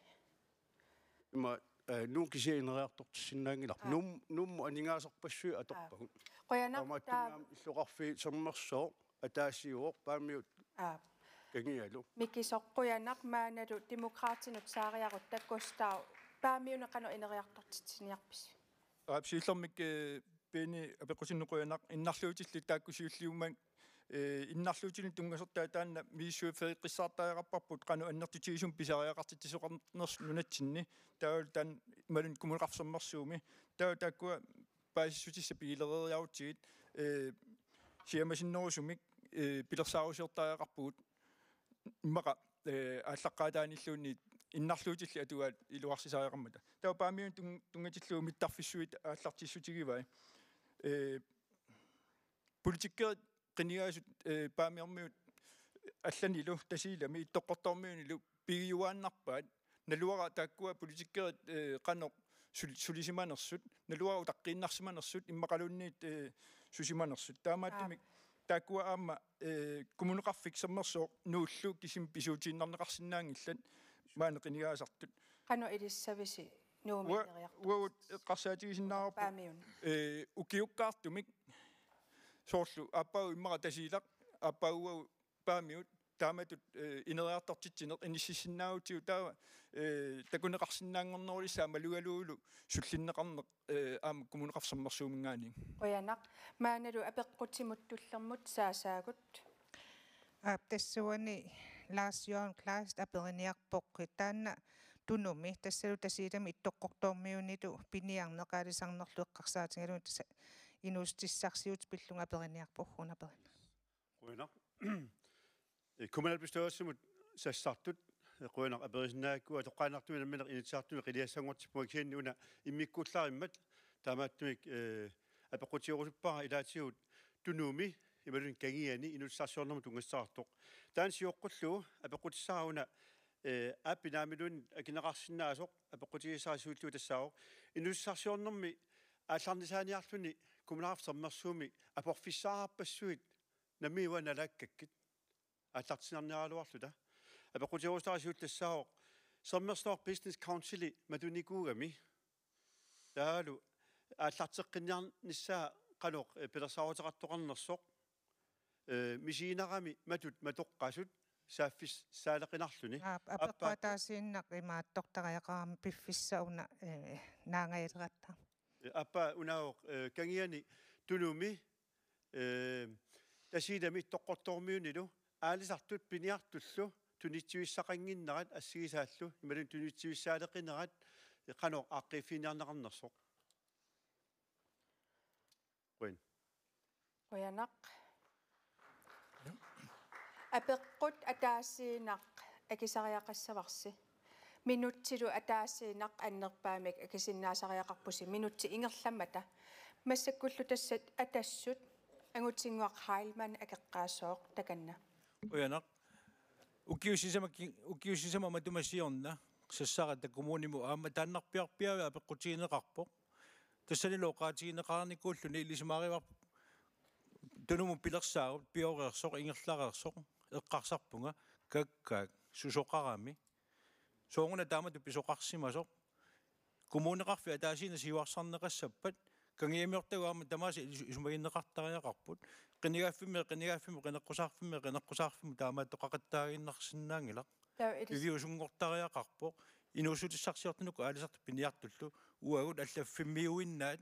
Ima, eh, Nuuk kisiat ineriartortissinnaanngilaq. Aap. Nuum-, Nuummut aningaasarpassuit atorpagut. Aap. Qujanaq. Taamaattumik taava aamma illoqarfiit Sermersooq, ataasiuvoq, Paamiut, aap, Kangialu. Mikisoq, qujanaq. Maannalu Demokraatinut saariarutta Gustav, Paamiuni qanoq ineriartortitsiniarpisi? Aap, siullermik, eh, Benny apeqqutinnut qujanaq. Innarluutillit taakku siulliummat, eh, innarluutillit tunngasortaat taanna misissuiffigeqqissaartariaqarparput qanoq annertutigisumik pisariaqartitsisoqarnersoq nunatsinni. Taavalu taanna imaluunniit Kommuneqarfik Sermersuumi. Taava taakkua paasissutissat pigilereeriarutsigit, eh, siammasinnerusumik, eh, pilersaarusiortariaqarpugut. Immaqa, eh, aallaqqaataaniilluunniit innarluutillit atugaat iluarsisariaqarmata. Taava Paamiunut tun-, tunngatillugu mittarfissuit aallartissutigivai. Eh, politikerit qinigaasut, eh, Paamiormiut allanilu Tasiilami Ittoqqortoormiunilu pigiuaannarpaat. Naluara taakkua politikerit, eh, qanoq sul-, sulisimanersut, naluara utaqqiinnarsimanersut, immaqaluunniit, eh, susimanersut. Taamaattumik aap, taakkua aamma, eh, Kommuneqarfik Sermersooq Nuullu kisimi pisuutiinnarneqarsinnaanngillat maani qinigaasartut. Qanoq ilissavisi Nuummi ua-, ineriartortitsisut? Uagut eqqarsaatigisinnaavarput, Paamiuni, eh, ukiukkaartumik soorlu aappaagu immaqa Tasiilaq, aappaagu uagut Paamiut, taamatut, eh, ineriartortitsineq inississinnaagutsigu taava, eh, takuneqarsinnaanngornerulissaaq malugalugulu sullinneqarneq, eh, aamma Kommuneqarfik Sermersuuminngaanniit. Qujanaq. Maannalu apeqqutimut tullermut saasaagut. Aap, tassuuna Lars Jørgen Kleist aperiniarpoq taanna Tunumi, tassalu Tasiilami Ittoqqortoormiunilu piniarneq aalisarnerlu eqqarsaatigalugu tassa inuussutissarsiutit pillunga aperiniarpoq, una aperinaq. Qujanaq. Eh, kommunalbestyrelsimut sassartut, eh, qujanaq aperisinnaagakkit. Toqqaannartumik nammineq Inatsisartuni qiliassanngortippunga kisianni una immikkuullarimmat, taamaattumik, eh, apeqqutigerusuppara ilaatigut Tunumi imaluunniit Kangiani inuussutissarsiornermut tunngassuteqartoq. Taanna sioqqullugu apeqqutissara una, eh, aap, naammaginnaq akineqarsinnaasoq apeqqutigisara siulliup tassaavoq inuussutissarsiornermi aallarnisaaniarluni Kommuneqarfik Sermersuumi aporfissaqarpassuit nammineq uanga nalaakkakkit aallartinniaraluarluta. Apeqqutigerusutara siulleq tassaavoq Sermersuup Business Councili matunikuugami. Taavalu aallarteqqinniarnissaa qanoq, eh, pilersaaruteqartoqarnersoq, eh, misiginarami matut matoqqasut saaffissaaleqinarluni. Aap, apeqqut aappaat ataasiinnaq imaattortariaqarami piffissaq una, eh, naangajaleratta. Aappaa unaavoq, eh, Kangiani Tunumi, eh, Tasiilami Ittoqqortoormiunilu aalisartut piniartullu tunitsivissaqannginnerat assigisaallu imaluunniit tunitsivissaaleqinerat qanoq aaqqiiffigineqarnersoq. Qujan. Qujanaq. Apeqqut ataasiinnaq akisariaqassavarsi. Minutsilu ataasiinnaq annerpaamik akisinnaasariaqarpusi minutsit ingerlammata. Massakkullu tassa Atassut, Angutinnguaq Heilmann akeqqaassooq, takanna. Qujanaq. Ukiut sisamat ki-, ukiut sisamat matuma siorna sassaratta kommunimut aamma taannarpiarpiaavik apeqqutigineqarpoq. Tassanilu oqaatigineqareernikuulluni ilisimaarivarput Tunumut pilersaarutit pioreersoq, ingerlareersoq, eqqarsarpunga, kakkaak, susoqarami. Sooruna taamatut pisoqarsimasoq. Kommuneqarfik ataasiinnaq siuarsarneqassappat, Kangiamiortagut aamma tamaasa is-, isumaginneqartariaqarput. Qinigaaffimmi, qinigaaffimmi, qineqqusaarfimmi, qineqqusaarfimmi taamaattoqaqattaaginnarsinnaanngilaq. Taava ilis- Piviusunngortariaqarpoq. Inuussutissarsiortut uku aalisartut piniartullu uagut allaffimmiuinnaat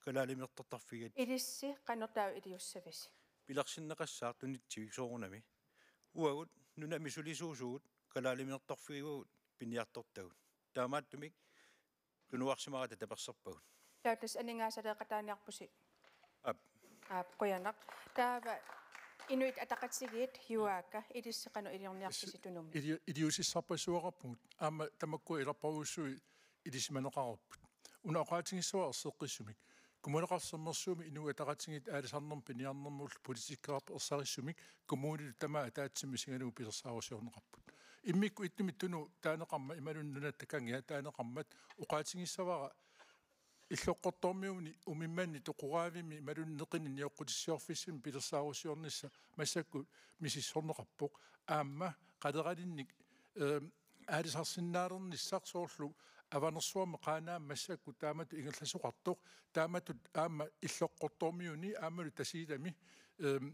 kalaalimiortartarfigigatsigu. Ilissi qanoq taava iliussavisi? Pilersinneqassaaq tunitsivik soorunami. Uagut nunami sulisuusugut kalaalimiortorfigivagut piniartortagut. Taamaattumik tunuarsimaarata taperserpagut. Taava tassa aningaasaleeqataaniarpusi. Aap. Aap, qujanaq. Taava Inuit Ataqatigiit, Juaaka, ilissi qanoq iliorniarpisi Tunumi? Ili-, iliuusissarpassuaqarpugut. Aamma tamakkua ilarparujussuit ilisimaneqareerput. Una oqaatigissavara erseqqissumik. Kommuneqarfik Sermersuumi Inuit Ataqatigiit aalisarnermut piniarnermullu politikkeqarput ersarissumik kommunitut tamaat ataatsimut isigalugu pilersaarusiorneqarput. Immikkut ittumik Tunut taaneqarmat imaluunniit Nunatta Kangia taaneqarmat oqaatigissavara Illoqqortoormiuni umimmanni toqoraavimmi imaluunniit neqinni nioqqutissiorfissammi pilersaarusiornissaq massakkut misissorneqarpoq. Aamma qaleralinnik, ehm, aalisarsinnaalernissaq soorlu Avanersuarmi Qaanaami massakkut taamatut ingerlasoqartoq, taamatut aamma Illoqqortoormiuni aammalu Tasiilami, ehm,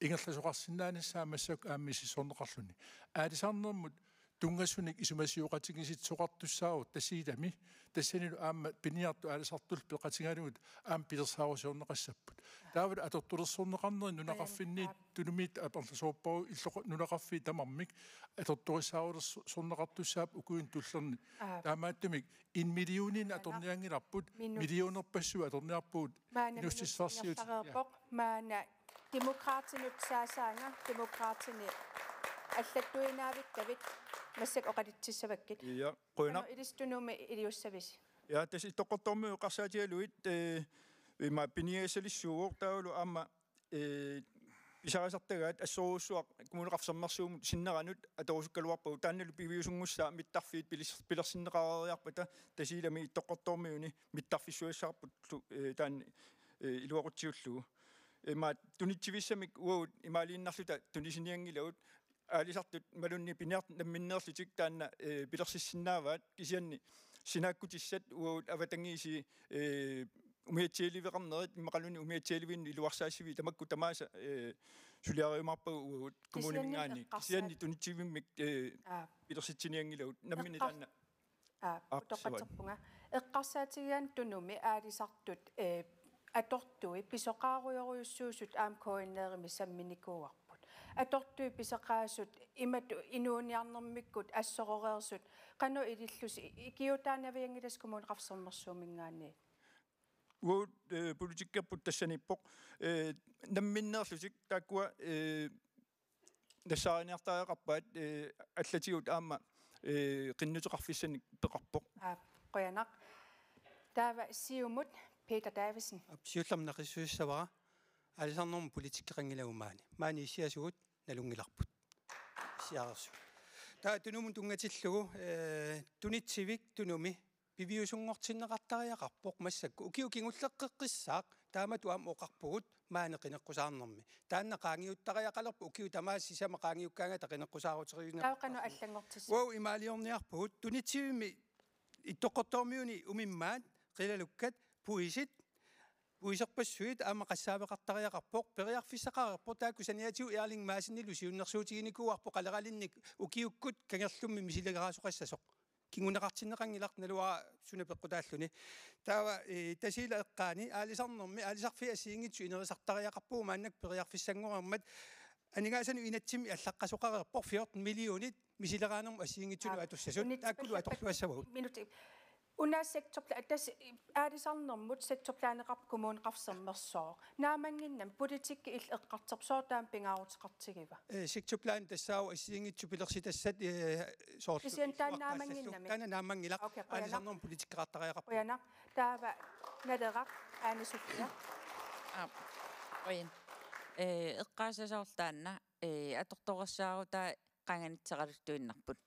ingerlasoqarsinnaanissaa massakkut aamma misissorneqarluni. Aalisarnermut tunngasunik isumasioqatigiissuteqartussaavoq Tasiilami, tassanilu aamma piniartut aalisartullu peqatigalugit aamma pilersaarusiorneqassappat. Taavalu atortulersorneqarneri nunaqarfinniit Tunumi aperlasoorparu illoq-, nunaqarfiit tamarmik atortorissaarulersorneqartussaapput ukiuni tullerni. Aap. Taamaattumik en millioninik atornianngilarput, Minut. millionerpassuit atorniarpugut. Maana inuussutissarsiutit. Minut ingerlareerpoq. Maana Demokraatinut saasaanga, Demokraatini allattuinaavittavit massakkut oqalitsissavakkit. Ja, qujanaq. Qanoq ilissi Tunumi iliussavisi? Ja, tassa Illoqqortoormiut eqqarsaatigalugit, eh, ima piniagasalissuuvoq taavalu aamma, eh, pisarisartagaat assorujussuaq Kommuneqarfik Sermersuumut sinneranut atorusukkaluarpagut taannalu piviusunngussaaq mittarfiit pilis-, pilersinneqareeriarpata Tasiilami Illoqqortoormiuni mittarfissuassavarpullu, eh, taanna, eh, iluaqutsiullugu. Ima tunitsivissamik uagut imaaliinnarluta tunisinianngilagut aalisartut imaluunniit piniartut namminneerlutik taanna, eh, pilersissinnaavaat kisianni sinaakkutissat uagut avatangiisii, eh, umiatsialiveqarnerit immaqaluunniit umiatsialiviinnut iluarsaassivii tamakku tamaasa, eh, suliariumaarpagut uagut kommuniminngaanniit. Kisianni eqqarsaat- Kisianni tunitsivimmik, eh, Aap. pilersitsinianngilagut nammineq Eqqar- taanna. Aap, Aap, utoqqatserpunga. Eqqarsaatigigaanni Tunumi aalisartut, eh, atortui pisoqaarujorujussuusut aamma K N R-imi samminikuuarput. Atortui pisoqaasut imatut inuuniarnermikkut assororeersut qanoq ilillusi ikiuutaanavianngilasi Kommuneqarfik Sermersuuminngaanniit? Uagut, eh, politikkerput tassaniippoq. Eh, namminneerlutik taakkua, eh, nassaariniartariaqarpaat, eh, allatigut aamma, eh, qinnuteqarfissanik peqarpoq. Aap, qujanaq. Taava Siumut Peter Davidsen. Aap, siullermik naqissuussavara aalisarnermut politikkeqanngilagut maani. Maani issiasugut nalunngilarput. Issiareersut. Taava Tunumut tunngatillugu, eh, tunitsivik Tunumi piviusunngortinneqartariaqarpoq massakkut. Ukiut kingulleqqeqqissaaq taamatut aamma oqarpugut maani qineqqusaarnermi. Taanna qaangiuttariaqalerpoq ukiut tamaasa sisamat qaangiukkaangata qineqqusaaruterineqartarluni. Taava qanoq allanngortissavat? Uagut imaaliorniarpugut tunitsivimmi Ittoqqortoormiuni umimmaat qilalukkat puisit puiserpassuit aamma qassaaveqartariaqarpoq, periarfissaqareerpoq, taakku saniatigut Erling Madsenilu siunnersuutiginikuuarpoq qaleralinnik ukiukkut kangerlummi misileraasoqassasoq. Kinguneqartinneqanngilaq naluara suna peqqutaalluni. Taava, eh, Tasiilap eqqaani aalisarnermi aalisarfiit assigiinngitsut inerisartariaqarpugut maannakkut periarfissanngormat aningaasanut inatsimmi allaqqasoqareerpoq fjorten millionit misileraanermut assigiinngitsunut Aap. atussasut. Unitsipallat-, taakkulu atorluassavagut. Minuti. Una sektorpla-, tassa aalisarnermut sektorplaneqarpoq Kommuneqarfik Sermersooq. Naamannginnami politikki illit eqqartorput sooq taama pingaaruteqartigiva? Eh, sektorplan tassaavoq assigiinngitsut pilersitassat, eh, soorlu Kisianni taanna iluaqutaallallu. Naamannginnami? Taanna naammanngilaq. Okay, qujanaq. Aalisarnermut politikkeqartariaqarpoq. Qujanaq. Taava Naleraq, Ane Sofia. Aap. Qujan. Eh, eqqaassasoorlu taanna, eh, atortorissaarutaa qanganitseqaluttuinnarput.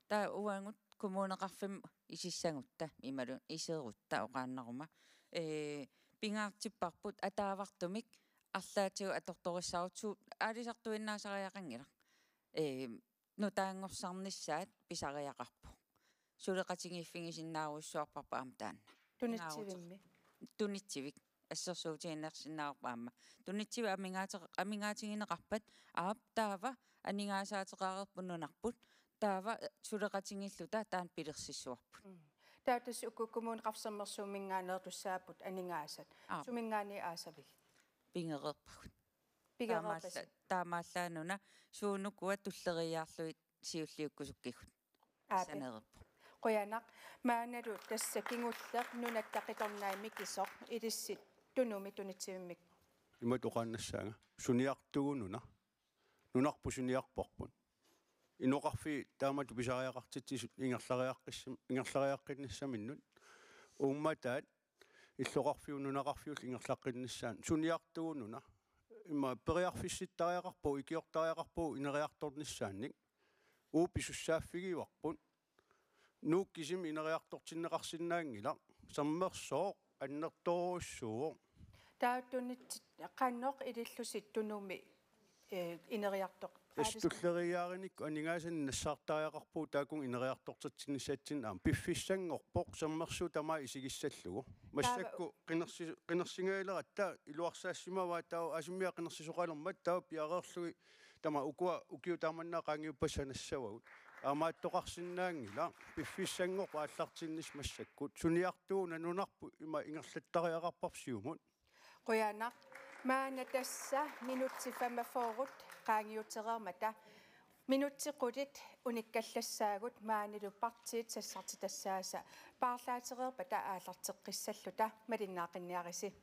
Taava uagut kommuneqarfimmut isissagutta, imaluunniit iserutta oqaannaruma. Ee, pingaartipparput ataavartumik arlaatigut atortorissaarutit aalisartuinnaasariaqanngilaq. Ee, nutaanngorsarnissaat pisariaqarpoq. Suleqatigiiffigisinnaarujussuarparput aamma taanna. Tunitsivimmi? Tunitsivik. Assersuutigiinnarsinnaavarput aamma. Tunitsivik amigaate-, amigaatigineqarpat aap taava aningaasaateqareerput nunarput taava suleqatigiilluta taanna pilersissuarput. Mm. Taava tassa uku Kommuneqarfik Sermersuuminngaanneertussaapput aningaasat. Aap. Suminngaanniit aasavigit? Pigereerpagut. Pigereerpasi? Taamaallaat taamaallaat una suunukua tulleriiaarlugit siulliukkusukkigut. Aap. Saneerpoq. Qujanaq. Maannalu tassa kingulleq Nunatta Qitornai Mikisoq, ilissi Tunumi tunitsivimmik. Imatut oqaannassaanga: suniartugut nuna. Nunarput suniarparput. Inoqarfiit taamatut pisariaqartitsisut ingerlariaqqissam-, ingerlariaqqinnissaminnut. Uummataat illoqarfiup nunaqarfiullu ingerlaqqinnissaanut. Suniartugut nuna. Immaqa periarfissittariaqarpugut, ikiortariaqarpugut ineriartornissaannik. Uagut pisussaaffigivarput. Nuuk kisimi ineriartortinneqarsinnaanngilaq. Sermersooq annertoorujussuuvoq. Taava tunit-, qanoq ilillusi Tunumi, eh, ineriartoq-, tassa aalisut tulleriiaarinikku aningaasanik nassaartariaqarpugut taakkununnga ineriartortitsinissatsinnik aamma. Piffissanngorpoq sermersuut tamaat isigissallugu. Taava massakkut qinersi-, qinersingajaleratta iluarsaassimavaat, taava aasimmia qinersisoqalermat taava piareerlugit tamaat ukua ukiut tamanna qaangiuppassuit sanassavagut. Aamaattoqarsinnaanngilaq, piffissanngorpoq aallartinnissaq massakkut. Suniartugut nuna, nunarput ima ingerlattariaqarparput siumut. Qujanaq. Maanna tassa minutsit femogfyrre qaangiutereermata, minutsit qulit unikkallassaagut maanilu partiit sassartitassaasa paarlaatereerpata aallarteqqissalluta. Malinnaaqinniarisi.